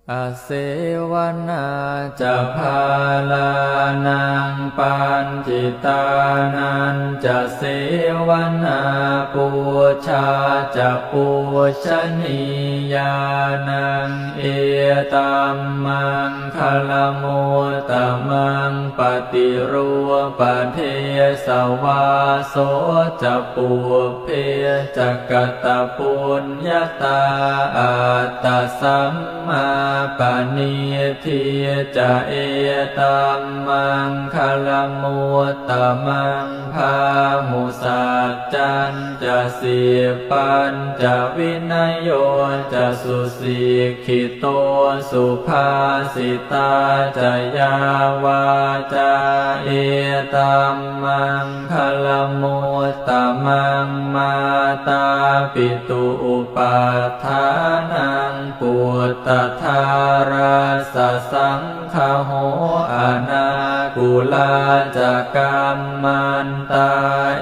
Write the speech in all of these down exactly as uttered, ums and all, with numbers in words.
Asevanā ca bālānaṃ paṇḍitānañca sevanā, pūjā ca pūjanīyānaṃ etam maṅgalam uttamaṃ. Paṭirūpadesavāso ca pubbe ca katapuññatā, attasammāpaṇidhi ca etam maṅgalam uttamaṃ. Bāhusaccañca sippañca vinayo ca susikkhito, subhāsitā ca yā vācā etam maṅgalam uttamaṃ. Mātāpitu upaṭṭhānaṃ puttadārassa saṅgaho, anākulā ca kammantā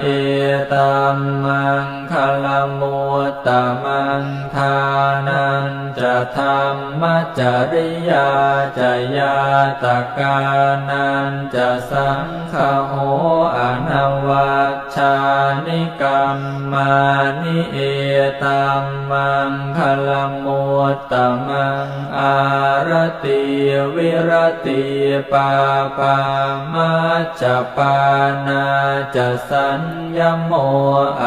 etam maṅgalam uttamaṃ. Dānañca dhammacariyā ca ñātakānañca saṅgaho, anavajjāni kammāni etam maṅgalam uttamaṃ. Āratī viratī pāpā majjapānā ca saññamo,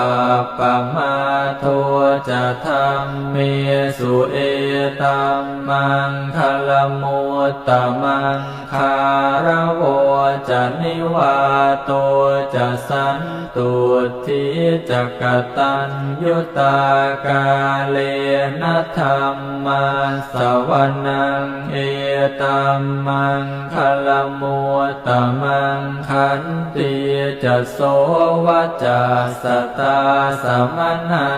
appamādo ca dhammesu etam maṅgalam uttamaṃ. Gāravo ca nivāto ca santuṭṭhī ca kataññutā, kālena dhammassavanaṃ etam maṅgalam uttamaṃ. Khantī ca sovacassatā samaṇā